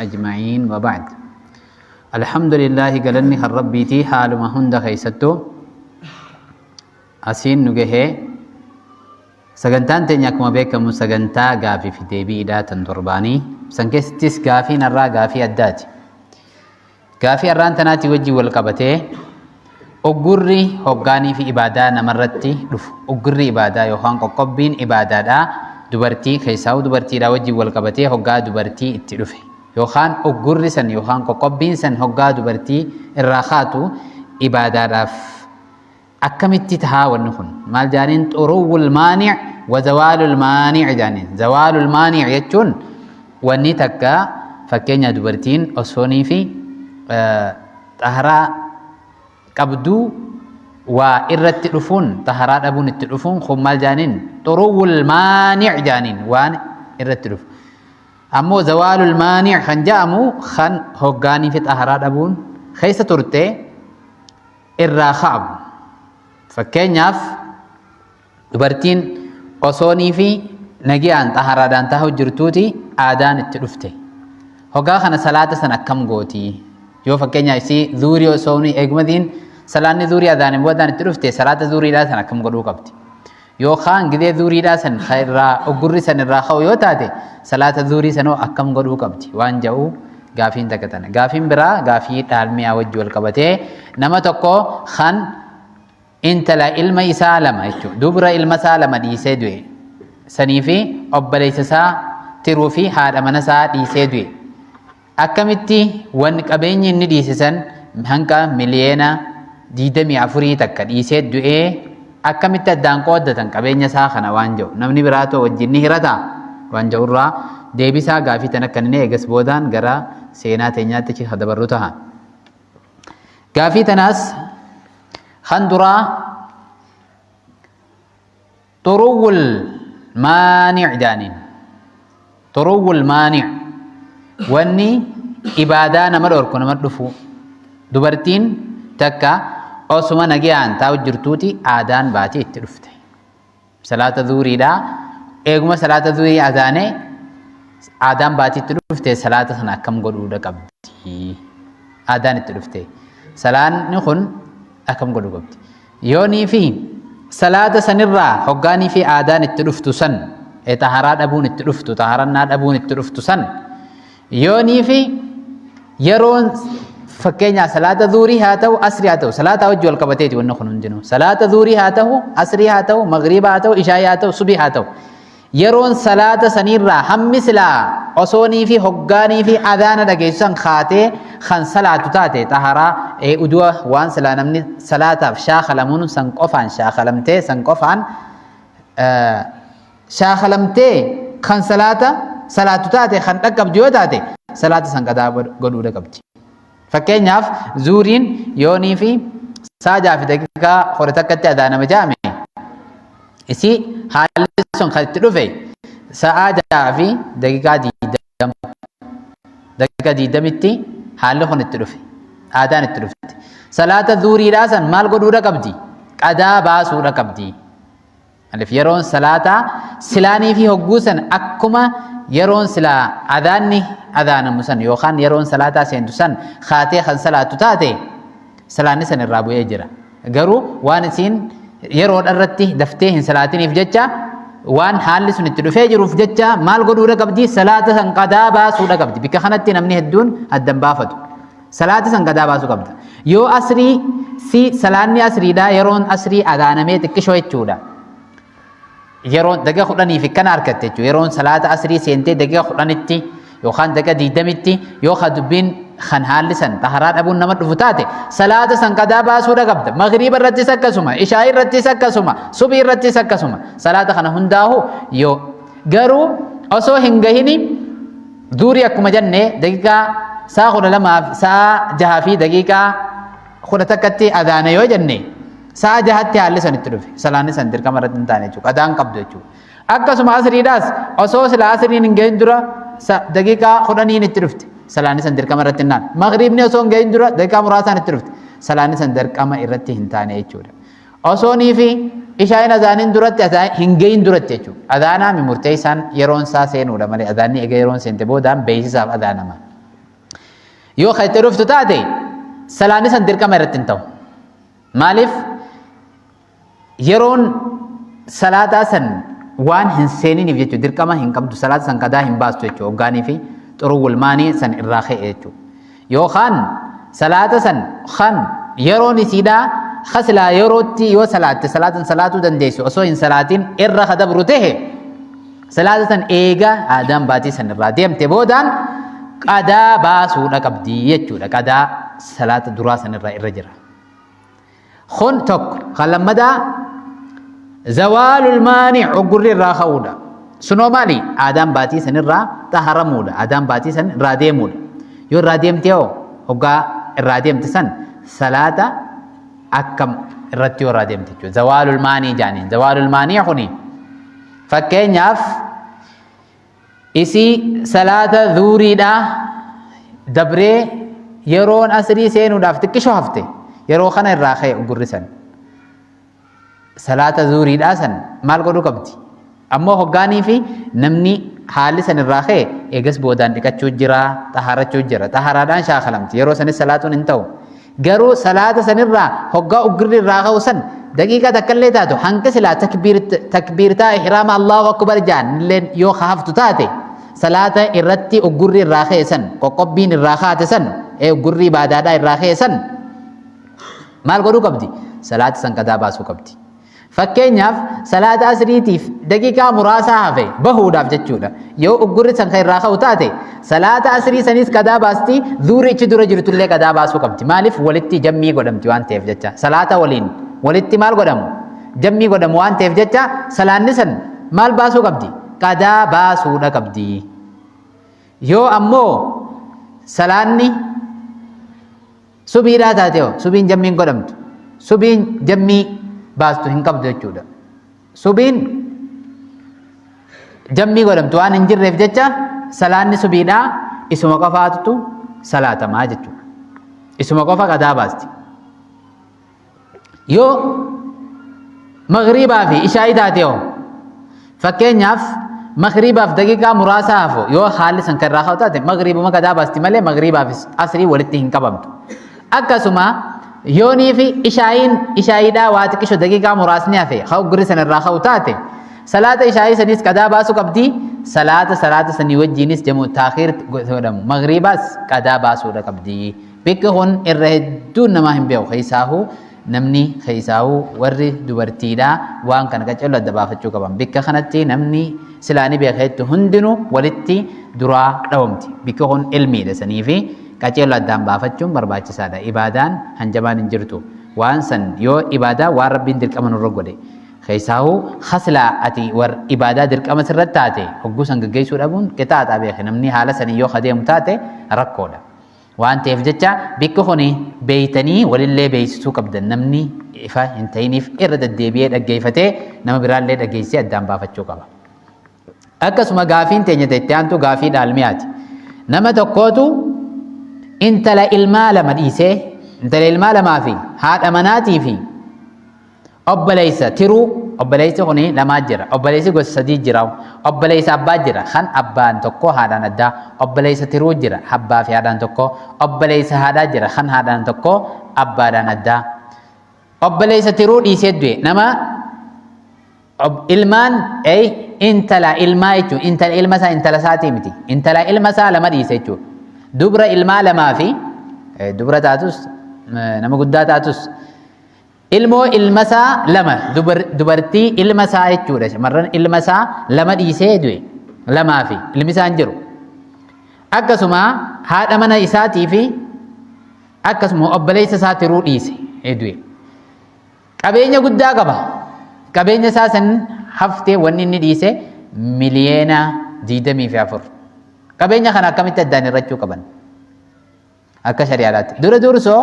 أجمعين وبعد. الحمد لله قالني ربيتي حال ما هند خيستو asiin nu gahee. Sagantaan teenya akkuma beekamu sagantaa gaafii fi deebiidhaa tan torbaanii. San keessattis gaafiin har'aa gaafii addaati. Gaafii har'aan tanaatti wajjin wal qabatee, uggurri hoggaanii fi ibaadaa namarratti dhufu, uggurri ibaadaa yookaan qoqqobbiin ibaadaadhaa dubartii keessaa'u dubartiidhaa wajjin wal qabatee hoggaa dubartii itti dhufe, yookaan uggurri san yookaan qoqqobbiin san hoggaa dubartii irraa kaatu ibaadaadhaaf akkamitti tahaa? Wanni kun maal jaaniin? Xuruwwul maanic wa zawaalul maanic jaaniin. Zawaalul maanic jechuun wanni takka, fakkeenya dubartiin osoonii fi xaharaa qabduu waa irratti dhufuun, xaharaa dhabuun itti dhufuun kun maal jaaniin? Xuruwwul maanic jaaniin, waan irratti dhufu. Ammoo zawaalul maanic kan jedhamu kan hoggaanii fi xaharaa dhabuun keessa turte irraa ka'amu. Fakkeenyaaf, dubartiin osoonii fi nagiyaan xaharaadhaan taa'u jirtuuti aadaan itti dhufte. Hoggaa kana salaata san akkam gooti? Yoo fakkeenyaaf isii zuurii osoonii eegmatiin salaanni zuurii adaaniin boodaan itti dhufte, salaata zuuriidhaa san akkam godhuu qabdi? Yookaan gidee zuuriidhaa san irraa uggurri san irraa ka'u yoo taate, salaata zuurii sanoo akkam godhuu qabdi waan jedhu gaafiin takka tana. Gaafiin biraa gaafii dhaalmiyaa wajji wal qabatee, nama tokko kan intala ilma isaa lama jechuudha, dubra ilma isaa lama dhiisee du'e sanii fi obboleessa isaa tiruu fi haadha mana isaa dhiisee du'e, akkamitti wanni qabeenyi inni dhiise san hanqa 24 miliyoona takka dhiisee du'ee, akkamitti addaan qooddatan qabeenya isaa kana waan jedhu, namni biraatoo wajjin ni hirata waan jedhurraa deebisaa gaafii tan akka inni eegas boodaan gara seenaa teenyaatti dabarru taha. Gaafii tanaas kan duraa xuruwwul maanic jaaniin. Xuruwwul maanic, wanni ibaadaa nama dhorku nama dhufu. Dubartiin takka osuma nagayaan taa'u jirtuuti aadaan baatee itti dhufte. Salaata zuuriidhaa eeguma salaata zuurii azaanee aadaan baatee itti dhufte, salaata sana akkam godhuudha qabdi? Aadaan itti dhufte, salaanni kun akkam godhuu qabdi? Yoonii fi salaata sanirraa hoggaanii fi aadaan itti dhuftu san, xaharaa dhabuun itti dhuftu, xaharannaa dhabuun itti dhuftu san, yoonii fi yeroon fakkeenyaaf salaata zuurii haa ta'u, asrii haa ta'u, salaata wajji wal qabateeti wanni kun hundinuu, salaata zuurii haa ta'u, asrii haa ta'u, magriiba haa ta'u, ishaayii haa ta'u, subii haa ta'u, yeroon salaata saniirraa hammi silaa osoonii fi hoggaanii fi adaana dhageessu san kaatee kan salaatu taate, xaharaa udu'a waan silaa namni salaataaf shaakalamuun san qofaan shaakalamtee, san qofaan shaakalamtee kan salaata salaatu taate, kan dhaqqabdu yoo taate, salaata san qadaa godhuudha qabdi. Fakkeenyaaf, zuuriin yoonii fi sa'a 6:11tti adaanama jaame, isii haalli sun kan itti dhufe sa'a 6:20, daqiiqaa 20tti haalli kun itti dhufe, aadaan itti dhufte. Salaata zuuriidhaa san maal godhuudha qabdi? Qadaa baasuudha qabdi. Maaliif? Yeroon salaataa silaanii fi hogguu san akkuma yeroon silaa adaanni adaanamu san yookaan yeroon salaataa seentu san kaatee kan salaatu taate, salaanni san irraa bu'ee jira. Garuu waan isiin yeroodha irratti daftee hin salaatiniif jecha, waan haalli sun itti dhufee jiruuf jecha, maal godhuudha qabdi? Salaata san qadaa baasuudha qabdi. Bikka kanatti namni hedduun addan baafatu. Salaata san qadaa baasuu qabda. Yoo asrii si salaanni asriidha, yeroon asrii adaanamee xiqqishoo jechuudha. Yeroon daqiiqa 10 fi kana argatte jechuudha. Yeroon salaata asrii seentee daqiiqa 10tti yookaan daqiiqa 20tti yoo ka dubbiin kan haalli san xaharaa dhabuun nama dhufu taate, salaata san qadaa baasuudha qabda. Magriiba irrattis akkasuma, ishaa irrattis akkasuma, subii irrattis akkasuma. Salaata kana hundaahu yoo garuu osoo hin gahini duurii akkuma jenne daqiiqaa sa'a 12f sa'a 6:11tti adaana yoo jenne, sa'a 6tti haalli san itti dhufe, salaanni san dirqama irratti hin taane jechuudha, qadaan qabdu jechuudha. Akkasuma asriidhaas osoo sila asriin hin gahin dura daqiiqaa 10n itti dhufte, salaanni san dirqama irratti hin taane. Magriibni osoo hin gahin dura daqiiqaa muraasaan itti dhufte, salaanni san dirqama irratti hin taane jechuudha. Osoonii fi ishaayin azaaniin duratti hin gahin duratti jechuudha. Adaanaa mi murteessaan yeroon isaa seenuudha malee, adaanni egaa yeroon seente boodaan beeksisaaf adaanama. Yoo kan itti dhuftu taate salaanni san dirqama irratti hin ta'u. Maaliif yeroon salaataa san waan hin seeniniif jechuudha dirqama hin qabdu salaata san qadaa hin baastu jechuudha hoggaanii fi xuruwwul maanii san irraa ka'e jechuudha. Yookaan salaata san kan yeroon isiidhaa kasilaa yerootti yoo salaatte salaatan salaatuu dandeessu osoo hin salaatin irra ka dabru tahe salaata san eega aadaan baatii san irraa deemte boodaan qadaa baasuudha qabdi jechuudha. Qadaa salaata duraa san irraa irra jira. Kun tokko. Kan lammadaa zawaalul maani uggurri irraa ka'uudha. Sunoo maali? Aadaan baatii san irraa xaharamuudha. Aadaan baatii san irraa deemuudha. Yoo irraa deemte hoo hoggaa irraa deemte san salaata akkam irratti yoo irraa deemte jechuudha. Zawaalul maanii jaaniin. Zawaalul maanii kuni fakkeenyaaf isii salaata zuuriidhaa dabree yeroon asrii seenuudhaaf xiqqisho hafte yeroo kana irraa ka'e uggurri san. Salaata zuuriidhaa san maal godhuu qabdi? Ammoo hoggaanii fi namni haalli san irraa ka'e eegas boodaan dhiqachuu jira, xahaarachuu jira. Xahaaraadhaan shaakalamti. Yeroo sanis salaatuun hin ta'u. Garuu salaata sanirraa hoggaa uggurri irraa ka'u san daqiiqaa takkallee taatu hanga silaa takbiirtaa ihraama Allahu akbar jaan illeen yoo haftu taate salaata irratti uggurri irraa ka'e san qoqqobbiin irraa kaate san uggurri ibaadaadhaa irraa ka'e san maal godhuu qabdi? Salaata san qadaa baasuu qabdi. Fakkeenyaaf salaata asriitiif daqiiqaa muraasaa hafe bahuudhaaf jechuudha. Yoo uggurri san kan irraa ka'u taate salaata asrii sanis qadaa baasti zuurichi dura jirtullee qadaa baasuu qabdi. Maaliif walitti jammii godhamti waan ta'eef jecha. Salaata waliin walitti maal godhamu? Jammii godhamu waan ta'eef jecha salaanni san maal baasuu qabdi? Qadaa baasuudha qabdi. Yoo ammoo salaanni Subiidhaa taate hoo? Subiin jammii hin godhamtu. Subiin jammii baastu hin qabdu jechuudha. Subiin jammii godhamtu waan hin jirreef jecha salaanni subiidhaa isuma qofaatu salaatamaa jechuudha. Isuma qofa qadaa baasti. Yoo magriibaa fi ishaa'ii taate hoo? Fakkeenyaaf magriibaaf daqiiqaa muraasa hafu yoo haalli san kan irraa ka'u taate magriibuma qadaa baasti malee magriibaa fi asrii walitti hin qabamtu. Akkasuma yoonii fi ishaa'iin ishaa'iidhaa waa xiqqisho daqiiqaa muraasni hafe haa uggurri san irraa ka'u taate salaata ishaa'ii saniis qadaa baasuu qabdi salaata salaata sanii wajjiinis jamu taakhiir godhamu magriibaas qadaa baasuudha qabdi. Bikki kun irra hedduun namaa hin beeku keessaahuu namni keessaahuu warri dubartiidhaa waan kana qacello adda baafachuu qaban. Bikka kanatti namni silaa ni beeka jettu hundinuu walitti duraa dhawamti. Bikki kun ilmiidha sanii fi qacello addaan baafachuun barbaachisaadha. Ibaadaan hanjabaan hin jirtu. Waan san yoo ibaadaa waan Rabbiin dirqama nurra godhe keessaahuu hasilaa ati war ibaadaa dirqama sirra taate hogguu san gaggeessuu dhabuun qixaaxaa beeki. Namni haala sanii yoo kadeemu taate rakkoodha. Waan ta'eef jecha bikki kuni beeytanii walillee beeysisuu qabdan namni ifa hin ta'iniif irra deddeebi'ee dhaggeeffatee nama biraallee dhageessisee addaan baafachuu qaba. Akkasuma gaafiin teenya itti aantu gaafii dhaalmiyaati. Nama tokkootu intala ilmaa lama dhiisee intala ilmaa lamaa fi haadha manaatii fi Obboleessa tiruu obboleessi kun lamaa jira. Obboleessi gosa sadii jira. Obboleessa abbaa jira. Kan abbaan tokko haadhaan addaa. Obboleessa tiruu jira. Abbaa fi haadhaan tokko. Obboleessa haadhaa jira. Kan haadhaan tokko abbaadhaan addaa. Obboleessa tiruu dhiisee du'e. Nama ilmaan intala ilmaa jechuun intala ilma isaa intala isaatii miti. Intala ilma isaa lama dhiise jechuudha. Dubra ilmaa lamaa fi dubra taatus nama guddaa taatus Ilmoo ilmasaa lama dubartii ilma isaa jechuudha shamarran ilma isaa lama dhiisee du'e lamaa fi ilmi isaa hin jiru. Akkasuma haadha mana isaatii fi akkasuma obboleessa isaa tiruu dhiise du'e. Qabeenya guddaa qaba. Qabeenya isaa san haftee wanni inni dhiise 24 miliyoona. Qabeenya kana akkamitti addaan hirrachuu qaban? Akka shari'aadhaatti. Dura dursoo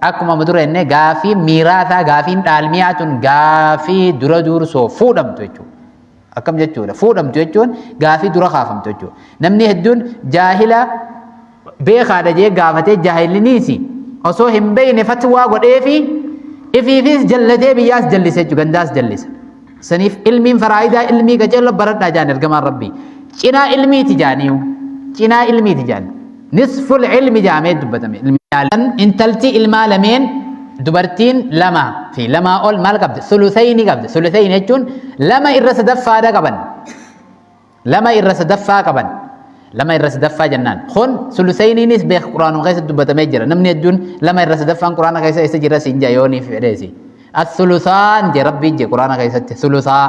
akkuma amma dura jennee gaafii miiraataa gaafiin dhaalmiyaa tun gaafii dura dursoo fuudhamtu jechuudha. Akkam jechuudha? Fuudhamtu jechuun gaafii dura kaafamtu jechuudha. Namni hedduun jaahila beekaadha jee gaafatee jaahiliniisi osoo hin beekne fatwaa godheefi ifiifis jallatee biyyaas jallise jechuudha gandaas jallisa. Saniif ilmiin faraayidaa ilmii qaceello baradhaa jaan ergamaan rabbii. Cinaa ilmiiti jaaniyu. Cinaa ilmiiti jaan. Nisful ilmi jedhamee dubbatame. Intalti ilmaa lameen dubartiin lama fi lamaa ol maal qabdi? Sulusayni qabdi. Sulusayni jechuun lama irra sadaffaadha qaban. Lama irra sadaffaa qaban. Lama irra sadaffaa jennaan. Kun sulusayniinis beek quraanuma keessa dubbatamee jira. Namni hedduun lama irra sadaffaan quraana keessa isa jira siin jaa yooniif fedheesi. As-sulusaan jee rabbiin jee quraana keessatti sulusaa.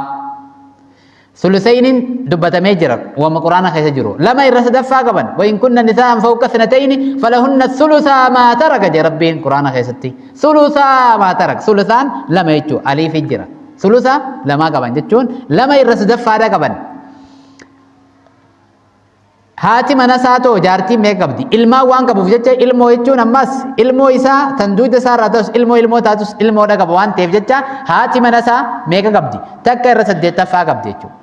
Sulusayniin dubbatamee jira wama quraana keessa jiru. Lama irra sadaffaa qaban. Wa in kunna nisaa'an fawqa sanatayni falahunna sulusaa maa taraka jee rabbiin quraana keessatti. Sulusaa maa taraka. Sulusaan lama jechuudha. Aliifi jira. Sulusa lamaa qaban jechuun lama irra sadaffaadha qaban. Haati mana isaa too jaartii meeqa qabdi? Ilmaan waan qabuuf jecha ilmoo jechuun ammas ilmoo isaa tan dugda isaa irraa ta'us ilmoo ilmoo taatus ilmoodha qaba waan ta'eef jecha haati mana isaa meeqa qabdi? Takka irra saddeettaffaa qabdi jechuudha.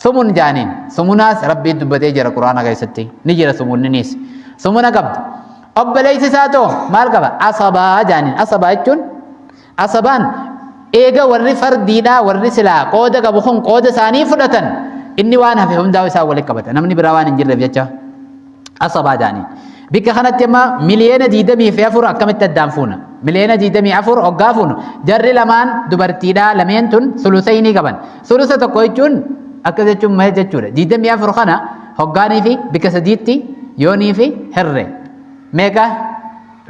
Sumun jaaniin sumunaas rabbiin dubbatee jira quraana keessatti ni jira sumunninis sumuna qabdi. Obboleessi isaa too maal qaba? Asabaa jaaniin asabaa jechuun Asabaan eega warri fardiidhaa warri silaa qooda qabu kun qooda isaanii fudhatan inni waan hafe hundaa isaa walitti qabata namni biraa waan hin jirreef jecha asabaa jedhanii. Bikka kanatti amma 24,000,000 akkamitti addaan fuuna? 24,000,000 hoggaa fuunu jarri lamaan dubartiidhaa lameen tun sulusaynii qaban. Sulusa tokko jechuun akkas jechuun maal jechuudha? 24 kana hoggaanii fi bikka sadiitti yoonii fi hirre meeqa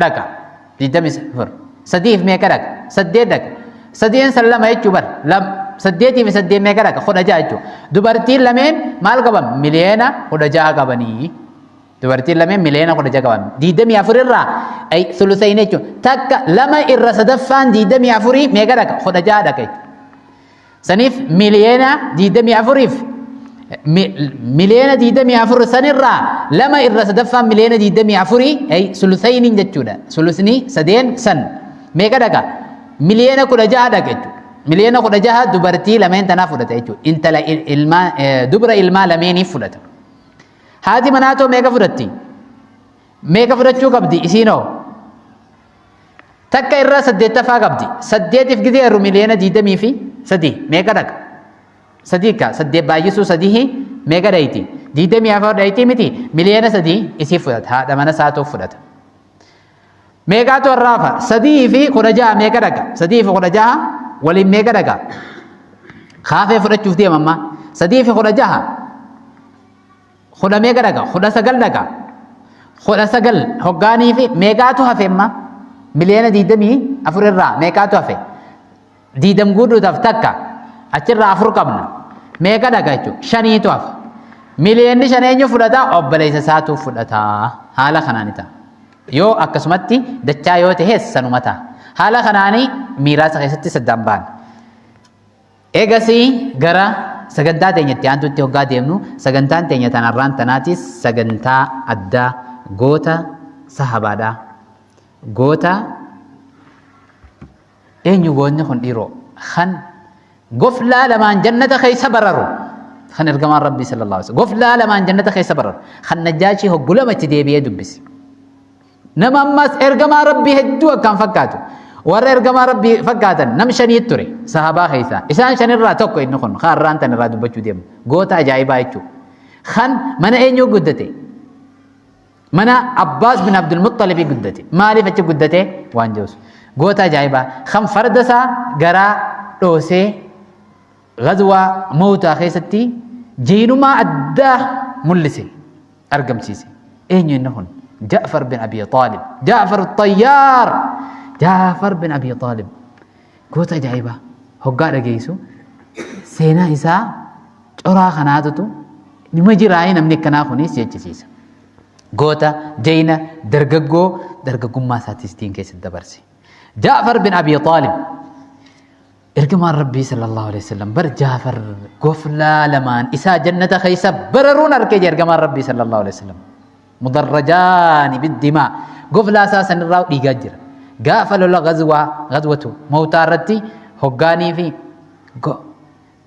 dhaqa? 24. Sadiif meeqa dhaqa? Saddeet dhaqa. Sadeen san lama jechuu bar. Saddeetii fi saddeet meeqa dhaqa? 16 jechuu. Dubartiin lameen maal qaban? 16,000,000 qabanii. Dubartiin lameen 16,000,000 qaban. 24 irraa sulusayni jechuun takka lama irra sadaffaan 24 meeqa dhaqa? 16 dhaqa jechuudha. Saniif 24,000,000f 24,000,000 sanirraa lama irra sadaffaan 24,000,000 sulusayniin jechuudha. Sulusni sadeen san meeqa dhaqa? 16,000,000 dhaqa jechuudha. 16,000,000 dubartii lameen tanaa fudhata jechuudha. Intala ilmaa dubra ilmaa lameeniif fudhata. Haati manaa too meeqa fudhatti? Meeqa fudhachuu qabdi isiinoo? Takka irraa saddeettaffaa qabdi. Saddeetiif gizee yeroo 23,000,000 meeqa dhaqa? Sadii ka saddeet baay'isuu sadii meeqa dhayti? 24 dhayti miti 3,000,000 isii fudhata. Haadha mana isaatu fudhata. Meeqaatu har'aafa? Sadii fi 16 meeqa dhaqa? Sadii fi 16 waliin meeqa dhaqa? Kaafee fudhachuuf deema amma. Sadii fi 16 Kudha meeqa dhaqa? 19 dhaqa. 19 hoggaanii fi meeqaatu hafe amma? 24,000,000 irraa meeqaatu hafe? Diidam guutuudhaaf takka achirraa afur qabna. Meeqa dhaqa jechuudha? Shaniitu hafa. 5,000,000 eenyu fudhata? Obboleessa isaatu fudhata. Haala kanaani ta'a. Yoo akkasumatti dachaa yoo ta'es sanuma ta'a. Haala kanaani miiraasa keessatti saddaan ba'an. Eegasii gara sagantaa teenya itti aantutti hoggaa deemnu sagantaan teenya tan arraan tanaatis sagantaa addaa goota sahabaadha. Goota eenyu goonni kun dhiiroo kan goflaa lamaan jannata keessa bararu kan ergamaan rabbii sallallahu alaihi wasallam goflaa lamaan jannata keessa bararu kan najjaashii hoggu lama itti deebi'ee dubbise. Nama ammas ergamaa Rabbii hedduu akkaan fakkaatu. Warra ergamaa Rabbii fakkaatan nam shanii ture sahabaa keessaa. Isaan shanirraa tokko inni kun kan har'aan tan irraa dubbachuu deemu. Goota ajaa'ibaa jechuudha. Kan mana eenyuu guddate? Mana Abbaas bin Abdul Muxxalibii guddate. Maaliif achi guddate? Waan jedhus. Goota ajaa'ibaa. Kan farda isaa garaa dhoosee Ghazwaa Mawtaa keessatti jeenumaa addaa mul'ise argamsiise. Eenyu inni kun? Ja'far bin Abi Xaalib. Ja'far Xayyaar. Ja'far bin Abi Xaalib. Goota ajaa'ibaa. Hoggaa dhageessu seenaa isaa coraa kanaatutu nima jiraayii namni akkanaa kunis jechisiisa. Goota jeyna dargaggoo dargaggummaa isaatis diin keessatti dabarse. Ja'far bin Abi Xaalib. Ergamaan Rabbii sallallahu alaihi wasallam bar Jaafar goflaa lamaan isaa jannata keessa bararuun arke jee ergamaan Rabbii sallallahu alaihi wasallam. Mudarrajaani biddimaa goflaa isaa sanirraa dhiigaa jira. Gaafa lola gazwaa gazwatu mawtaa irratti hoggaanii fi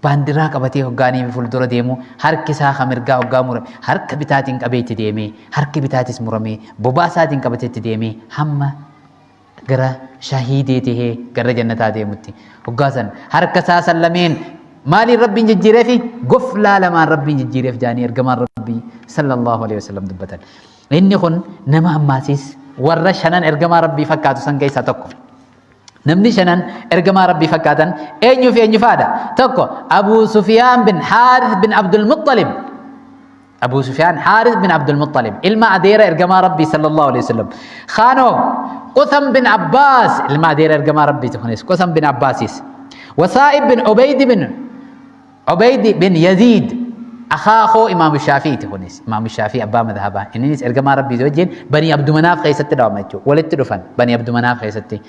baandiraa qabatee hoggaanii fi fuuldura deemu harki isaa kan mirgaa hoggaa murame harka bitaatiin qabee itti deemee harki bitaatis muramee bobaa isaatiin qabatee itti deemee hamma gara shahiidee tahee gara jannataa deemutti. Hoggaa san harka isaa san lameen maaliin Rabbiin jijjiireefi goflaa lamaan Rabbiin jijjiireef jaanii ergamaan Rabbii sallallahu alaihi wasallam dubbatan. Inni kun nama ammaasiis warra shanan ergamaa Rabbii fakkaatu san keessaa tokko. Namni shanan ergamaa Rabbii fakkaatan eenyuu fi eenyu fa'aadha? Tokko Abuu Sufiyaan bin Haarith bin Abdul Muxxalib. Abuu Sufiyaan Haarith bin Abdul Muxxalib ilma adeera ergamaa Rabbii sallallahu alaihi wasallam. Kaanoo Qutham bin Abbaas ilma adeera ergamaa Rabbiiti kunis Qutham bin Abbaasis. Wasaa'ib bin Ubayd bin Ubayd bin Yaziid akaakoo Imaamu Shaafi'iiti kunis. Imaamu Shaafii abbaa madhabaa. Inninis ergamaa Rabbiiti wajjin Banii Abdumanaaf keessatti dhawama jechuudha. Walitti dhufan Banii Abdumanaaf keessatti.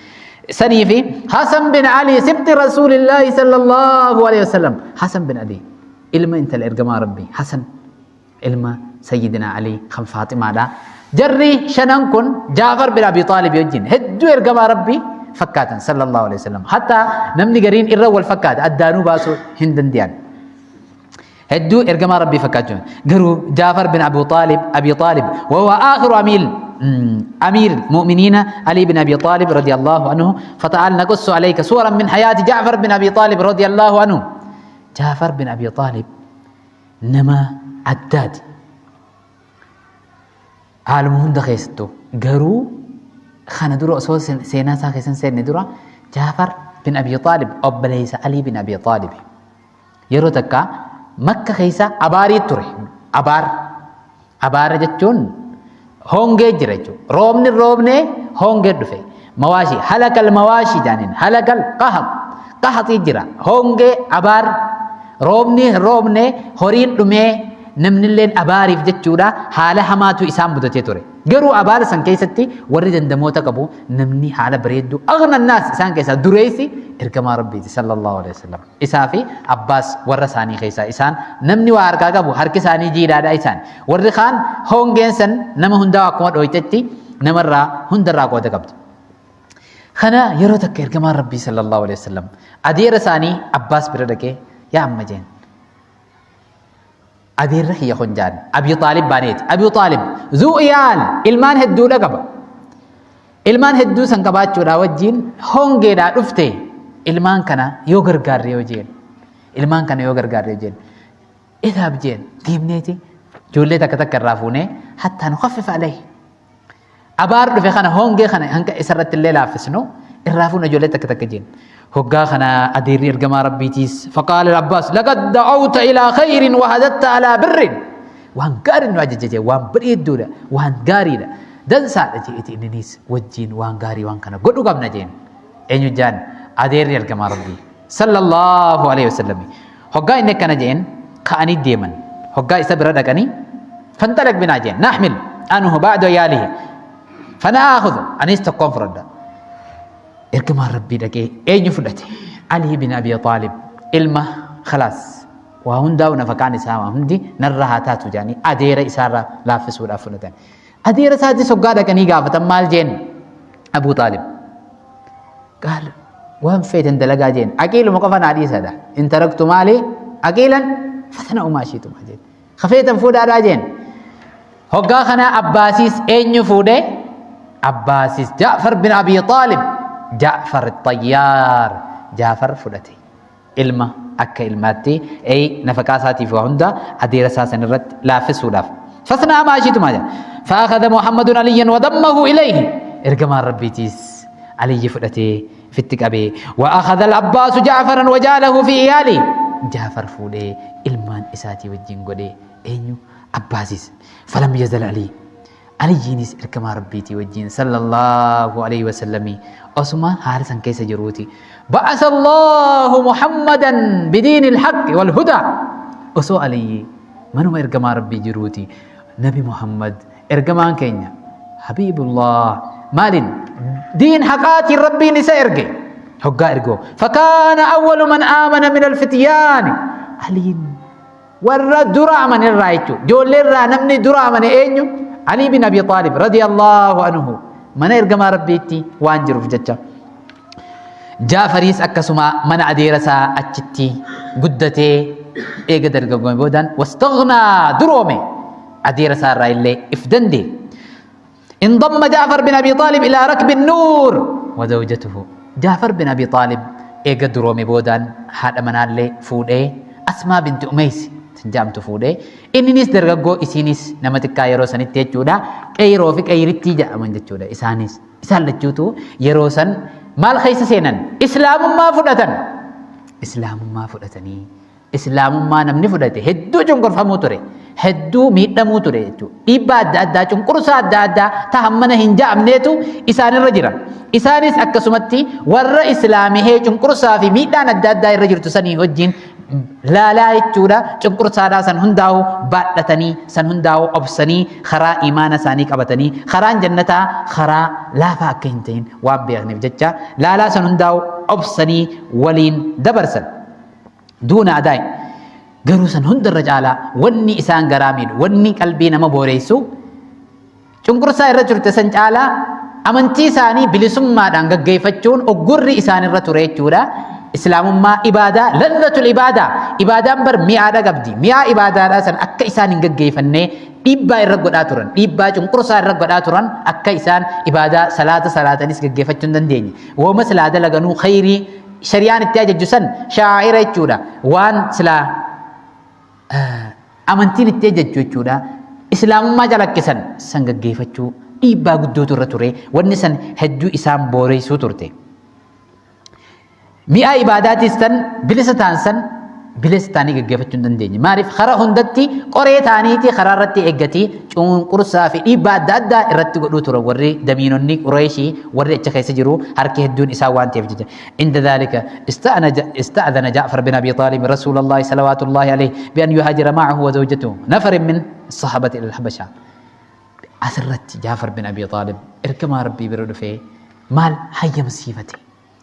Sanii fi Hasan bin Ali sibti Rasuulillaahi sallallahu alaihi wasallam. Hasan bin Ali ilma intala ergamaa Rabbii Hasan ilma Sayyidina Ali kan Faaximaadha. Jarri shanan kun Jaafar bin Abi Xaalib wajjin hedduu ergamaa Rabbii fakkaatan sallallahu alaihi wasallam. Hatta namni gariin irra wal fakkaata addaanuu baasuu hin danda'an. Hedduu ergamaa Rabbii fakkaachuu. Garuu Jaafar bin Abu Xaalib Abi Xaalib wahuwa aakhiru amiil أمير المؤمنين علي بن أبي طالب رضي الله عنه فتعال نقص عليك صورا من حياة جعفر بن أبي طالب رضي الله عنه جعفر بن أبي طالب Nama addaati. Haaluma hunda keessattuu garuu kana dura osoo seenaa isaa keessa hin seenne dura Jaafar bin Abi Xaalib obboleessa Alii bin Abi Xaalib yeroo takka Makka keessa abaarii ture. Abaar abaara jechuun hongee jira jechuudha. Roobni roobnee hongee dhufe. Mawaashii halakal mawaashii jaaniin halakal qahab qahaxii jira. Hongee abaar roobni roobne horiin dhumee namnilleen abaariif jechuudha haala hamaatu isaan mudatee ture. Garuu abaara san keessatti warri dandamoota qabu namni haala bareedduu aghna naas isaan keessaa dureessi ergamaa Rabbiiti sallallahu alaihi wasallam. Isaa fi Abbaas warra isaanii keessaa isaan namni waa harkaa qabu harki isaanii jiidhaadha isaan. Warri kaan hongeen san nama hundaa akkuma dhooytetti namarraa hundarraa qooda qabdi. Kana yeroo takka ergamaan Rabbii sallallahu alaihi wasallam adeera isaanii Abbaas bira dhaqee yaa amma jeen adeerra kiyya kun jaan Abii Xaalib baaneeti. Abii Xaalib zuu iyaal ilmaan hedduudha qaba. Ilmaan hedduu san qabaachuudhaa wajjiin hongeedhaa dhufte ilmaan kana yoo gargaarre yoo jeen ilmaan kana yoo gargaarre yoo jeen idhaab jeen deemneeti ijoollee takka takka irraa fuunee hattaa nukaffifa alayhi Abaar dhufe kana hongee kana hanga isarratti illee laaffisnu irraa fuuna ijoollee takka takka jeen. Hoggaa kana adeerri ergamaa rabbiitiis faqaala Abbaas laqad da'awta ilaa khayrin wa hadatta alaa birrin waan gaariin nu ajaje jee waan bareedduudha waan gaariidha dansaadha jeeti inniniis wajjiin waan gaarii waan kana godhu qabna jeen eenyu jaan adeerri ergamaa rabbii sallallahu alaihi wasallam hoggaa inni akkana jeen ka'anii deeman hoggaa isa bira dhaqanii fanxalaq binaa jeen naxmil anhu ba'da yaalihi fanaakhudhu anis tokkoon fudhadha ergamaan rabbii dhaqee eenyu fudhate alii bin abi xaalib ilma khalaas waa hundaa'u nafaqaan isaa waa hundi narra haa taatu jedhanii adeera isaarra laaffisuudhaaf fudhatan adeera isaatis hoggaa dhaqanii gaafatan maal jeen abuu xaalib Qaal waan feetan dalagaa jeen aqiiluma qofa naa dhiisadha. In taraktu maali aqiilan fatana umaa ishiituma jeen. Kafeetan fuudhaadhaa jeen. Hoggaa kana Abbaasiis eenyu fuudhe? Abbaasiis Jaafar bin Abi Xaalib Jaafar Xayyaar Jaafar fudhate. Ilma akka ilmaatti ey nafaqaa isaatiif waa hunda adeera isaa san irratti laaffisuudhaaf. Fasnaa maa ishiituma jedha. Faakhadha Muhammadun Aliyyan wadammahu ilayhi. Ergamaan Rabbiitiis Aliyyi fudhatee fitti qabee. Wa akhadha al-Abbaasu Ja'faran wa ja'alahu fi iyaali. Jaafar fuudhee ilmaan isaatii wajjin godhee eenyu Abbaasis. Falam yazal Ali. Aliyyiinis ergamaa Rabbiitii wajjiin sallallahu alaihi wasallamii osuma haala san keessa jiruuti. Ba'asa Allahu Muhammadan bidiini alhaqqi wal hudaa. Osoo Aliyyi manuma ergamaa Rabbii jiruuti Nabi Muhammad ergamaan keenya Habiibullah maalin diin haqaatiin Rabbiin isa erge hoggaa ergoo fakaana awwalu man aamana min alfityaani Aliin Warra dura amane irraa jechuudha. Ijoollee irraa namni dura amane eenyu? Ali bin Abi Xaalib radiyallahu anhu mana ergamaa Rabbiitti waan jiruuf jecha. Jaafariis akkasuma mana adeera isaa achitti guddatee eega dargaggoome boodaan wastaghnaa duroome adeera isaa irraa illee if danda'e. انضم جعفر بن أبي طالب إلى ركب النور وزوجته جعفر بن أبي طالب إيجا درومي بودان هذا منالي فودي أسماء بنت أميس Jedhamtu fuudhee, inninis dargaggoo, isiinis nama xiqqaa yeroo sanitti jechuudha. Qeyroo fi qeyrittii jedhaman jechuudha. Isaanis isaan lachuutu yeroo san maal keessa seenan? Islaamummaa fudhatan. Islaamummaa fudhatanii, islaamummaa namni fudhate hedduu cunqurfamuu ture, hedduu miidhamuu ture jechuudha. Dhiibbaa adda addaa, cunqursaa adda addaa ta hammana hin ja'amneetu isaanirra jira. Isaanis akkasumatti warra islaamihee cunqursaa fi miidhaan adda addaa irra jirtu sanii wajjin laalaa jechuudha. Cunqursaadhaa san hundaa'u baadhatanii, san hundaa'u obsanii, karaa imaana isaanii qabatanii, karaan jannataa karaa laafaa akka hin ta'in waan beekaniif jecha laalaa san hundaa'u obsanii waliin dabarsan. Duuna adaay garuu san hundarra caalaa wanni isaan garaa miidhu, wanni qalbii nama booreessu, cunqursaa irra turte san caalaa amantii isaanii bilisummaadhaan gaggeeffachuun uggurri isaanirra ture jechuudha. Islaamummaa ibaadaa, ladhatul ibaadaa, ibaadaan bar mi'aadha qabdi. Mi'aa ibaadaadhaa san akka isaan hin gaggeeffannee dhiibbaa irra godhaa turan, dhiibbaa cunqursaa irra godhaa turan. Akka isaan ibaadaa salaata salaatanis gaggeeffachuu hin dandeenye. Wooma silaa dalaganuu khayrii shari'aan itti ajajju san shaa'ira jechuudha. Waan silaa amantiin itti ajajju jechuudha. Islaamummaa calaqqisan san gaggeeffachuu dhiibbaa guddootu irra ture. Wanni san hedduu isaan booreessuu turte. Mi'aa ibaadaatis tan bilisa ta'an san bilisa ta'anii gaggeeffachuu hin dandeenye. Maaliif? Karaa hundatti qoree ta'aniiti karaa irratti eeggatii cunqursaa fi dhiibbaa adda addaa irratti godhuu turan warri damiinonni Qureeshii, warri achi keessa jiru harki hedduun isaa waan ta'eef jecha. عند ذلك استأذن جعفر بن أبي طالب رسول الله صلوات الله عليه بأن يهاجر معه وزوجته نفر من الصحابة إلى الحبشة. Asirratti Jaafar bin Abi Xaalib ergamaa Rabbii bira dhufee maal hayyamsiifate?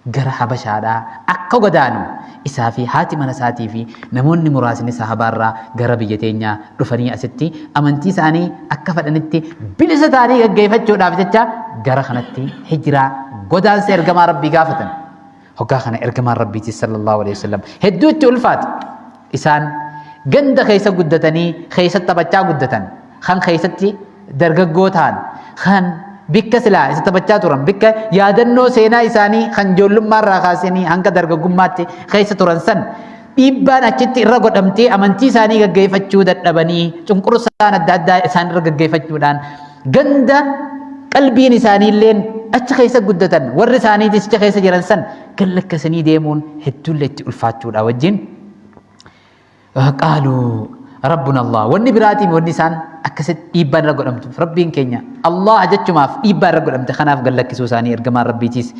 Gara Habashaadhaa akka godaanu, isaa fi haati mana isaatii fi namoonni muraasni sahabaarraa gara biyya teenyaa dhufanii asitti amantii isaanii akka fedhanitti bilisa ta'anii gaggeeffachuudhaaf jecha gara kanatti hijiraa, godaansa ergamaa Rabbii gaafatan. Hoggaa kana ergamaan Rabbiitis sallallahu alaihi wasallam hedduu itti ulfaate. Isaan ganda keessa guddatanii, keessa taphachaa guddatan, kan keessatti dargaggoo ta'an, kan bikka silaa isa taphachaa turan, bikka yaadannoo seenaa isaanii kan ijoollummaa irraa kaasanii hanga dargaggummaatti keessa turan san dhiibbaan achitti irra godhamtee amantii isaanii gaggeeffachuu dadhabanii, cunqursaan adda addaa isaan irra gaggeeffachuudhaan ganda qalbiin isaaniilleen achi keessa guddatan, warri isaaniitis achi keessa jiran san gallakkasanii deemuun hedduullee itti ulfaachuudha wajjin. Qaaluu rabbuna Allah. Wanni biraatiin wanni isaan akkasitti dhiibbaan irra godhamtuuf Rabbiin keenya Allah jechumaaf dhiibbaa irra godhamte. Kanaaf gallakkisuu isaanii ergamaan Rabbiitiis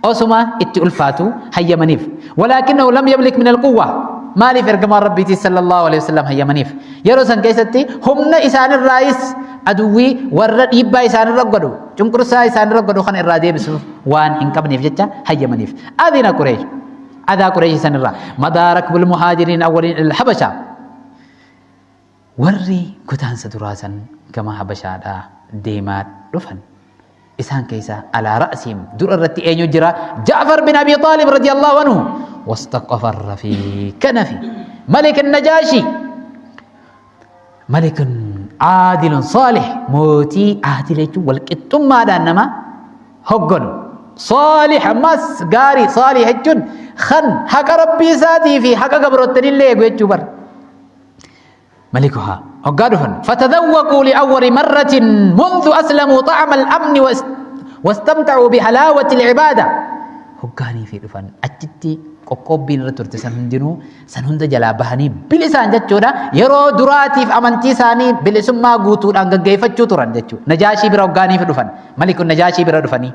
osuma itti ulfaatu hayyamaniif. Walaakinnahu lam yamlik min alquwwa. Maaliif ergamaan Rabbiitiis sallallahu alaihi wasallam hayyamaniif? Yeroo san keessatti humna isaanirraayis aduwwii warra dhiibbaa isaanirra godhu, cunqursaa isaanirra godhu kana irraa deebisuuf waan hin qabneef jecha hayyamaniif. Adina Qureesh. Adaa Qureesh sanirraa. Madaa rakbul muhaajiriin awwaliin ila Habashaa. Warri godaansa duraa san gama Habashaadhaa deemaa dhufan. Isaan keessa alaa ra'siim dura irratti eenyu jira? Ja'far bin Abi Xaalib radiyallahu anhu. Wastaqafarra fi kanafi. Malik Najaashi. Malikun aadilun saalih, mootii aadila jechuun walqixxummaadhaan nama hogganu. Saalih ammas gaarii, saalih jechuun kan haqa Rabbii isaatii fi haqa gabroottanillee eegu jechuu bar. Malikuhaa hoggaa dhufan fatadawwaquu li'awwali marratin mundu aslamuu xa'ama al-amni wastamta'uu bihalaawati al-ibaada. Hoggaanii fi dhufan achitti qoqqoobbiin irra turte san hundinuu san hunda jalaa bahanii bilisaan jechuudha. Yeroo duraatiif amantii isaanii bilisummaa guutuudhaan gaggeeffachuu turan jechuudha. Najaashii bira hoggaanii fi dhufan, malikun Najaashii bira dhufanii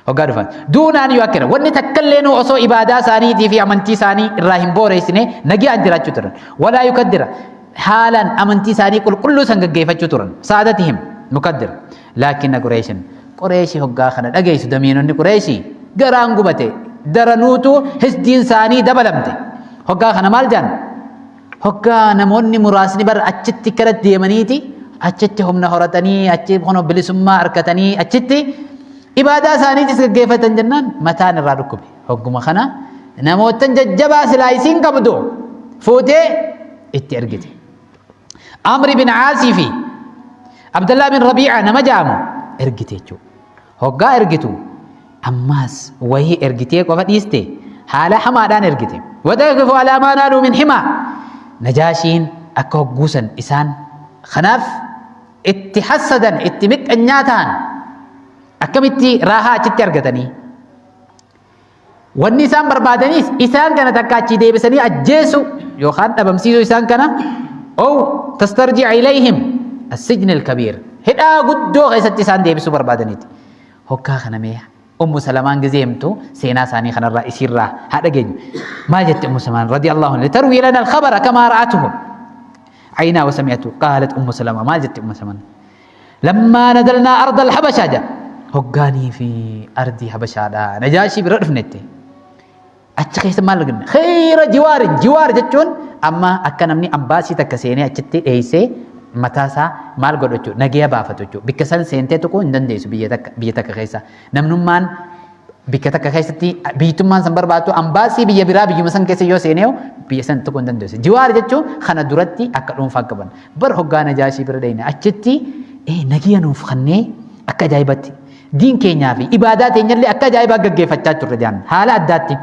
hoggaa dhufan duunaan yoo akkana wanni takkallee nu osoo ibaadaa isaaniitii fi amantii isaanii irraa hin booreessine nagi'aan jiraachuu turan. Walaa yukaddira, haalaan amantii isaanii qulqulluu san gaggeeffachuu turan. Saadatihim mukaddira laakinna Qureeshin, Qureeshii hoggaa kana dhageessu, damiinonni Qureeshii garaan gubate, daranuutu hisdiin isaanii dabalamte. Hoggaa kana maal jedhan? Hoggaa namoonni muraasni bar achitti kara deemaniiti achitti humna horatanii, achi kun bilisummaa argatanii, achitti ibaadaa isaaniitis gaggeeffatan jennaan mataan irraa dhukkube. Hogguma kana namootan jajjabaa silaa isiin qabdu fuutee itti ergite. Amri bin Aasii fi Abdallaa bin Rabii'a nama ja'amu ergite jechuudha. Hoggaa ergitu ammaas wahii ergitee qofa dhiiste, haala hamaadhaan ergite. Wataqifu alaa maa naaluu min himaa. Najaashiin Akka hogguusan isaan kanaaf itti hassadan, itti miqqanyaa ta'an, akkamitti raahaa achitti argatanii? Wanni isaan barbaadanis isaan kana takka achii deebisanii ajjeesu yookaan dhabamsiisuu isaan kana, ow tastarji'a ilayhim as-sijn al-kabiir, hidhaa guddoo keessatti isaan deebisuu barbaadaniiti. Hoggaa kana mee Ummu Salamaan gizee himtu seenaa isaanii kanarraa isiirraa haa dhageenyu. Maal jette Ummu Salamaan radiyallahu anha? Litarwii lana al-khabara kamaa ra'atuhu aynaa wa sami'atu. Qaalat Ummu Salamaa, maal jette Ummu Salamaan? Lammaa nazalnaa arda al-Habashaa jedha. Hoggaanii fi ardii Habashaadha. Najaashii bira dhufnetti. Achi keessa maal arganne? Khayra jiwaarin. Jiwaar jechuun amma akka namni ambaasii takka seenee achitti dheessee mataa isaa maal godhu jechuudha. Nageya baafatu jechuudha. Bikka san seentee tuquu hin dandeessu biyya takka keessa. Namnummaan bikka takka keessatti biyyattummaan san barbaaddu ambaasii biyya biraa biyyuma san keessa yoo seenee biyya san tuquu hin dandeessu. Jiwaar jechuun kana duratti akka dhuunfaa qaban. Bar hoggaa Najaashii bira dhayne achitti nagiya nuuf kannee akka ajaa'ibatti diin keenyaa fi ibaadaa teenyallee akka ajaa'ibaa gaggeeffachaa turre jedhan haala addaatti.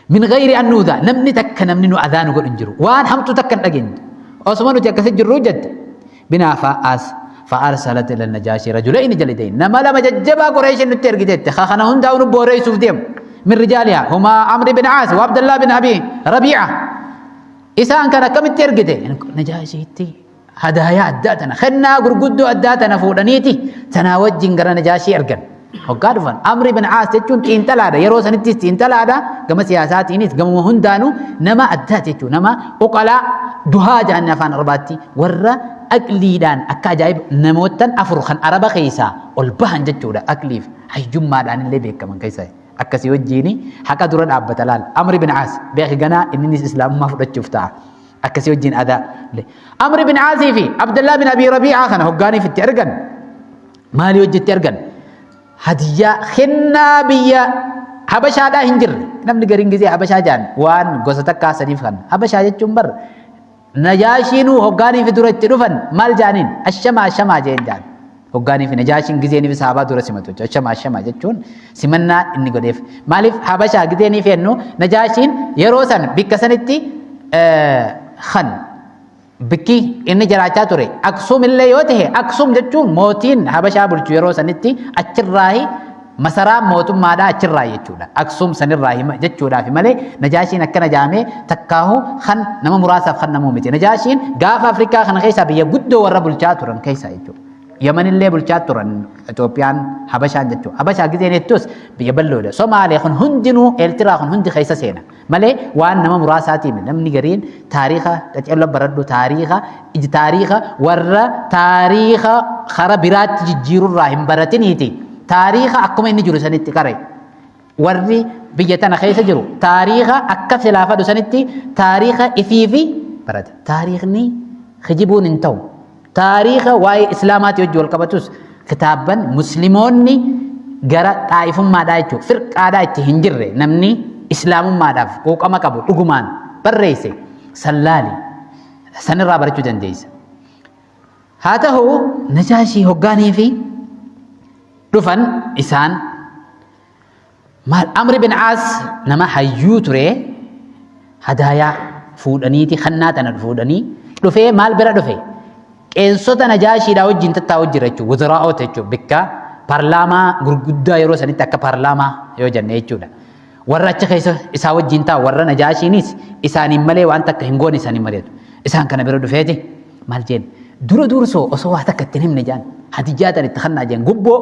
Min gayri an nuudaa, namni takka namni nu adaa nu godhu hin jiru, waan hamtuu takka hin dhageenye osuma nuti akkasi jirruu jette. Binaa fa'aas fa'arsalat ila Najaashii rajulayni jalidayn, nama lama jajjabaa Qureeshin nutti ergiteette ka kana hundaa'u nu booreessuuf deemu, min rijaalihaa humaa Amri bin Aas wa Abdallah bin Abi Rabii'a. Isaan kan akkamitti ergite? Najaashiitti hadaayaa addaa tana, kennaa gurguddoo addaa tana fuudhaniiti tanaa wajjin gara Najaashii ergan. Hoggaa dhufan, Amri bin Aas jechuun xiinxalaadha. Yeroo sanittis xiinxalaadha. Gama siyaasaatiinis gamuma hundaanuu nama addaati jechuudha. Nama uqalaa duhaa jedhan afaan Arabaatti, warra aqliidhaan akka ajaa'iba namoottan afur kan Araba keessaa ol bahan jechuudha. Aqliif hayyummaadhaan illee beekaman keessaa. Akkasii wajjiin haqa dura dhaabbata laal. Amri bin Aas beeki, ganaa inninis islaamummaa fudhachuuf ta'a. Akkasii wajjiin adaa. Amri bin Aasii fi Abdallaa bin Abii Rabii'aa kana hoggaaniif itti ergan. Maalii hojjetti ergan? Hadiyyaa, kennaa biyya Habashaadhaa hin jirre. Namni gariin gizee Habashaa jaan waan gosa takkaa saniif kan. Habashaa jechuun bar Najaashiinuu hoggaanii fi dura itti dhufan maal jaaniin? Ashamaa ashamaa jeen jaan. Hoggaanii fi Najaashiin gizeenii fi sahabaa dura simatu jechuudha. Ashamaa ashamaa jechuun simannaa inni godheef. Maaliif Habashaa gizeenii fi jennu? Najaashiin yeroo san bikka sanitti kan bikki inni jiraachaa ture Aksum illee yoo ta'e, Aksum jechuun mootiin Habashaa bulchu yeroo sanitti achirraahi masaraa mootummaadhaa achirraa jechuudha. Aksum sanirraa jechuudhaaf malee Najaashiin akkana jaamee takkaahu kan nama muraasaaf kan namuu miti. Najaashiin gaafa Afrikaa kana keessaa biyya guddoo warra bulchaa turan keessaa jechuudha. Yamanillee bulchaa turan, Itoophiyaan Habashaan jechuudha. Habashaa gizeen jettus biyya bal'oodha. Somaalee kun hundinuu, Eertiraa kun hundi keessa seena. Malee waan nama muraasaatiin namni gariin taariika qaceelloo baradhu, taariika warra taariika kara biraatti jijjiirurraa hin baratiniiti. Taariika akkuma inni jiru sanitti qare. Warri biyya tana keessa jiru taariika akka silaa fadhu sanitti taariika ifiifi barata. Taariikni kijibuun hin ta'u. Taariika waa'ee islaamaatii wajji wal qabatus kitaabban muslimoonni gara xaa'ifummaadhaa jechuudha, firqaadhaa itti hin jirre, namni islaamummaadhaaf quuqama qabu dhugumaan barreesse sallaali sanirraa barachuu dandeessa. Haa ta'u, Najaashii hoggaanii fi dhufan isaan maal? Amri bin Aas nama hayyuu ture. Hadaayaa fuudhaniiti, kannaa tana fuudhanii dhufee maal bira dhufe? Qeensota Najaashiidhaa wajjin tattaa'u jira jechuudha. Wuzaraa'oota jechuudha. Bikka paarlaamaa gurguddaa yeroo sanitti akka paarlaamaa yoo jenne jechuudha. Warra achi keessa isaa wajjin taa'u, warra Najaashiinis isaaniin malee waan takka hin goone isaaniin mari'atu. Isaan kana bira dhufeeti maal jeen? Dura dursoo osoo waa takka ittiin himne jaan hadiyyaa tan itti kannaa jeen, gubboo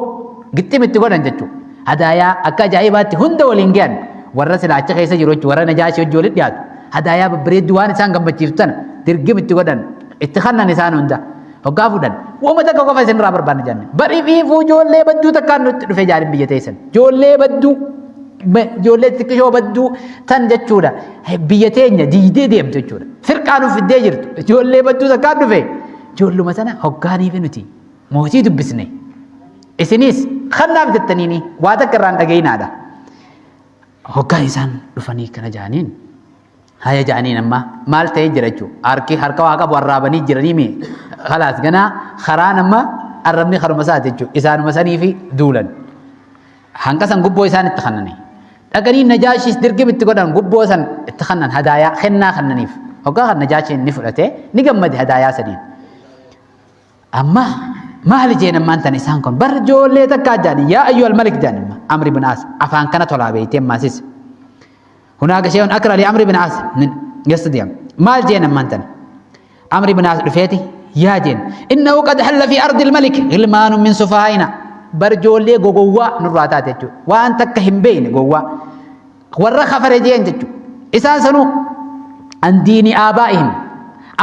gixxim itti godhan jechuudha. Hadaayaa akka ajaa'ibaatti hunda waliin gahan, warra silaa achi keessa jiru jechuudha, warra Najaashii wajjin walitti dhiyaatu. Hadaayaa babbareedduu waan isaan gammachiiftu tana dirgim itti godhan, itti kannan isaan hunda. Hoggaa fuudhan, "Uuma takka qofa isinirraa barbaanna," jenne. "Barii fi ijoollee badduu takkaan nutti dhufe," jaariin biyya teessan. Ijoollee badduu, ijoollee xixiqqishoo badduu tan jechuudha. Biyya teenya diidee deemtu jechuudha. Firqaa nuuf fiddee jirtu. Ijoollee badduu takkaan dhufe. Ijoolluma sana hoggaanii fi nuti mootii dubbisne. Isinis kannaaf jettaniini waa takka irraan dhagayinaadha. Hoggaa isaan dhufanii kana jaaniin, haya ja'aniin, amma maal ta'ee jira jechuudha. Harki harka waa qabu arraabanii jiranii mee khalaas, ganaa karaan amma arrabni karuma isaati jechuudha. Isaanuma sanii fi duulan. Hanga san gubboo isaan itti kannani. Dhaqanii Najaashiis dirgim itti godhan, gubboo san itti kannan, hadaayaa kennaa kannaniif. Hoggaa kan Najaashiin ni fudhate, ni gammade hadaayaa saniin. Amma maali jeen ammaan tana isaan kun bar ijoollee takkaa jaani yaa ayyuhal malik jaani amma Amri bin Aas afaan kana tolaa beeytee ammaasis. Hunaaka shay'un akra li Amri bin Aas min yastadiya. Maal jeen ammaan tana? Amri bin Aas dhufeeti yaa jeen innahu qad halla fi ardi al-malik ghilmaanun min sufaa'ina. Bar ijoollee gogowwaa nurraa taate jechuudha. Waan takka hin beekne gowwaa. Warra kafare jeen jechuudha. Isaan sanuu an diini aabaa'ihim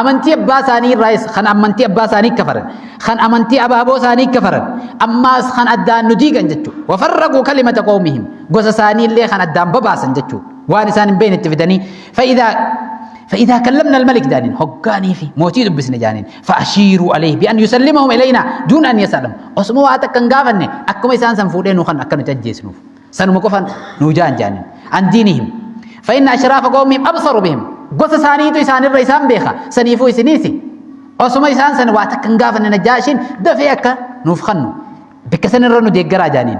amantii abbaa isaanii irraayis kan amantii abbaa isaanii kafaran, kan amantii abaaboo isaanii kafaran, ammaas kan addaan nu diigan jechuudha. Wafarraquu kalimata qawmihim, gosa isaanii illee kan addaan babaasan jechuudha. Waan isaan hin beekne itti fidanii fa'idaa فإذا كلمنا الملك دانين هقاني في موتي دبسنا جانين فأشيروا عليه بأن يسلمهم إلينا دون أن يسألهم. أسمو واتك كان أكما إسان سنفودين وخن أكنو تجيسنوف sanuma qofan nuu jaan jaaniin an diinihim fa inna ashraafa qawmihim absaru bihim, gosa isaaniitu isaanirra isaan beeka, saniifuu isiniisi osuma isaan san waa takka hin gaafanne Najaashiin dafee akka nuuf kannu bikka sanirra nu deeggaraa jaaniin.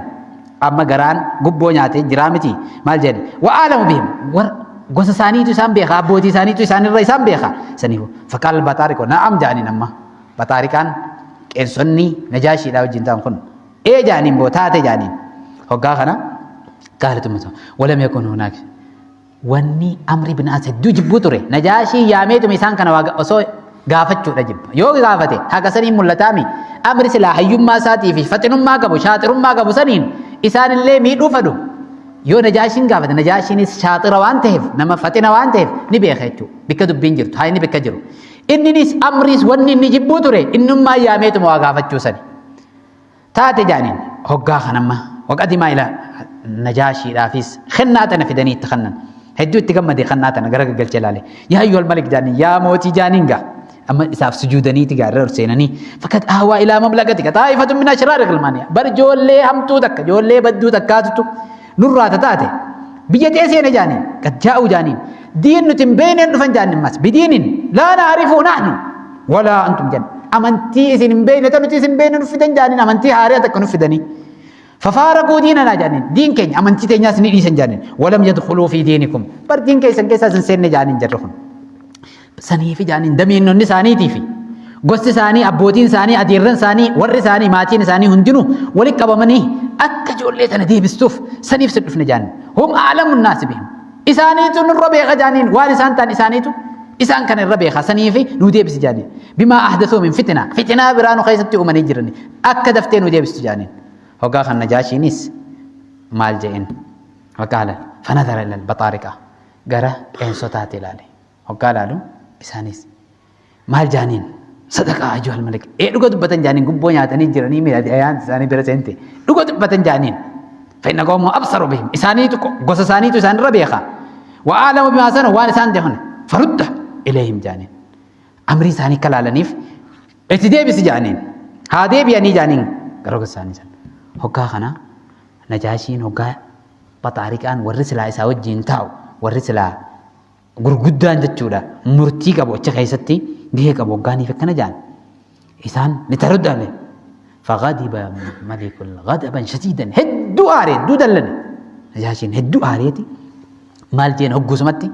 Amma garaan gubboo nyaatee jiraa miti, maal jedhe? Wa aalamu bihim, war gosa isaaniitu isaan beeka, abbootii isaaniitu isaanirra isaan beeka, saniifuu. Faqaal baxaariqo na'am jaaniin. Amma baxaariqaan qeensonni Najaashiidhaa wajjin ta'an kun ee jaaniin, boo taate jaaniin. Hoggaa kana qaalat ummatu walam yakun hunaak. Wanni Amri bin As hedduu jibbuu ture, Najaashii yaameetuma isaan kana waa osoo gaafachuudha jibba. Yoo gaafate haqa saniin mul'ataami. Amri silaa hayyummaa isaatii fi faxinummaa qabu, shaaxirummaa qabu saniin isaanillee miidhuu fedhu. Yoo Najaashiin gaafate, Najaashiinis shaaxira waan ta'eef, nama faxina waan ta'eef, ni beeka jechuudha. Bikka dubbiin jirtu haa inni bikka jiru. Inninis Amriis wanni inni jibbuu ture innummaa yaameetuma waa gaafachuu sani. Taate jaaniin. Hoggaa kanamma waqadimaa ila Najaashiidhaafis kennaa tana fidanii itti kennan. Hedduu itti gammade, kennaa tana gara gaggalchee ilaale. Yaa ayyuhal malik jaaniin, yaa mootii jaaniin gaa. Amma isaaf sujuudaniiti gaa irra ol seenanii. Fakat aawaa ilaa mamlakatika xaa'ifatun min ashraari qilmaaniya. Bar ijoollee hamtuu takka, ijoollee badduu takkaatutu nurraa tataate. Biyya tee seene jaaniin, qad jaa'uu jaaniin. Diin nuti hin beekneen dhufan jaaniin mas bidiinin laa naarifuu nahnu walaa antum janna. Amantii isin hin beekne tan nuti isin beekne nuuf fidan jaaniin, amantii haariyaa takka nuuf fidanii. Fafaaraquu diinanaa jaaniin, diin keenya amantii teenyaas ni dhiisan jaaniin. Walam yadkhuluu fi diinikum, bar diin keessan keessaas hin seenne jaaniin jarri kun. Saniifi jaaniin damiinonni isaaniitii fi gosti isaanii, abbootiin isaanii, adeerran isaanii, warri isaanii, maatiin isaanii hundinuu walitti qabamanii akka ijoollee tana deebistuuf saniif si dhufne jaaniin. Hum a'lamu naasi bihim. Isaaniitu nurra beeka jaaniin, waan isaan ta'an isaaniitu isaan kana irra beeka, saniifi nu deebisi jaaniin. Bimaa ahdathuu min fitinaa, fitinaa biraa nu keessatti uumanii jirani akka daftee nu deebistu jaaniin. Hoggaa kan Najaashiinis maal je'een? Waqaala fanadara ilal baxaariqa, gara qeensotaatti ilaale. Hoggaa ilaalu isaanis maal jaaniin? Sadaqaa ayyuhal malik. Ee, dhuga dubbatan jaaniin, gubboo nyaatanii jiranii miidhagde ayaan isaanii bira seente. Dhuga dubbatan jaaniin. Fa'inna qawmu absaru bihim. Isaaniitu gosa isaaniitu isaanirra beeka. Wa aalamu bimaa sana, waan isaan deeman. Farudda ilayhim jaaniin. Amrii isaanii akka laalaniif itti deebisi jaaniin. Haa deebi'anii jaaniin gara gosa isaanii sana. Hoggaa kana Najaashiin hoggaa baxaariqaan warri silaa isaa wajjin taa'u, warri silaa gurguddaan jechuudha, murtii qabu achi keessatti gahee qabu, hoggaaniif akkana jaan isaan litaruddaale faghadiba malikul ghadaban shadiidan, hedduu aare, hedduu dallane Najaashiin, hedduu aareeti maal jeen hoggusumatti?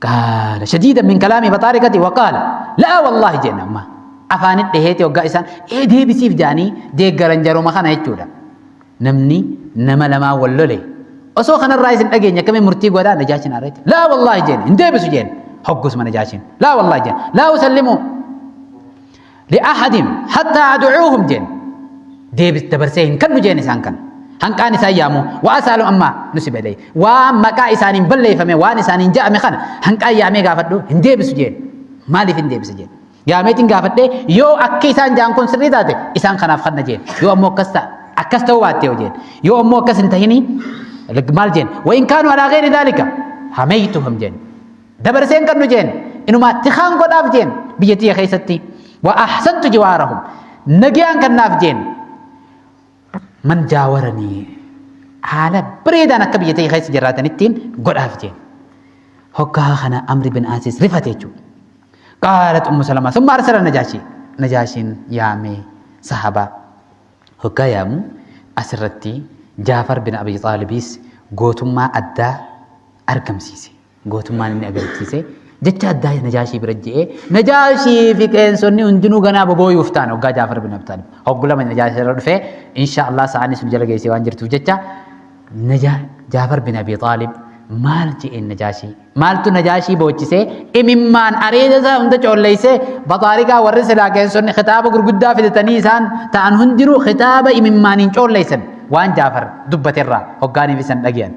Qaala shadiidan min kalaami baxaariqati waqaala laa wallaahi jeen. Amma afaanit dhiheeti hoggaa isaan ee deebisiif jaanii deeggaran jaruma kana jechuudha. Namni nama lamaa wal lole osoo kanarraa isin dhageenya akkamiin murtii godhaa? Najaashin aareeti laa wallaahi jeen, hin deebisu jeen. Hoggusuma Najaashin laa wallaahi jeen, laa usallimu li'ahadin hattaa ad'uuhum jeen, deebis dabarsee hin kennu jeen isaan kan hanqaan isaan yaamu, wa asaalu amma nusiba ilayhi, waan maqaa isaaniin balleeffame, waan isaaniin ja'ame kana hanqaan yaamee gaafadhu hin deebisu jeen. Maaliif hin deebisa jeen? Yaameetiin gaafadhee yoo akki isaan ja'an kun sirrii taate isaan kanaaf kanna jeen. Yoo ammoo akkas ta'a, akkas ta'uu baatte yoo jeen, yoo ammoo akkas hin tahinii maal jeen? Wa in kaanu alaa gayri dhaalika hameytuhum jeen, dabarsee hin kennu jeen, inumaa tikaan godhaaf jeen biyya tiyya keessatti, wa ahsantu jiwaarahum, nagayaan kannaaf jeen, man jaawaranii haala bareedaan akka biyya tiyya keessa jiraatanittiin godhaaf jeen. Hoggaa kana Amri bin Aasis rifate jechuudha. Qaalat Ummu Salamaa summa arsala Najaashii, Najaashiin yaamee sahabaa hoggaa yaamu asirratti Jaafar bin Abi Xaalibiis gootummaa addaa argamsiise. Gootummaan inni agarsiise Jecha addaa Najaashii bira je'ee Najaashii fi qeensonni hundinuu ganaa bobooyuuf ta'an hoggaa Jaafar bin Abi Xaalib. Hoggu lama Najaashii irra dhufee insha Allah sa'aan sun jala geessee waan jirtuuf jecha Jaafar bin Abi Xaalib maal je'een Najaashii? Maaltu Najaashii boochisee imimmaan areeda isaa hunda coolleessee baxaariqaa warri silaa qeensonni kitaaba gurguddaa fidatanii isaan ta'an hundinuu kitaaba imimmaaniin coolleessan waan Jaafar dubbaterraa hoggaaniif isan dhagi'an.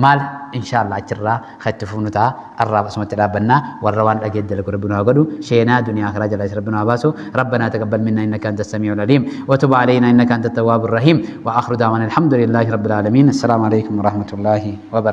Maal insha Allah achirraa kan itti fufnu ta'a. Arraaf asumatti dhaabbanna. Warra waan dhagee dalagu Rabbi nu haa godhu. Sheenaa duniyaa akhiraa jalaa Rabbi nu haa baasu. Rabbanaa taqabbal minna innaka anta samii'ul aliim. Wa tub alaynaa innaka anta tawwaabur rahiim. Wa aakhiru da'waana alhamdulillahi rabbil aalamiin. Assalaamu alaykum wa rahmatullahi wa barakatuh.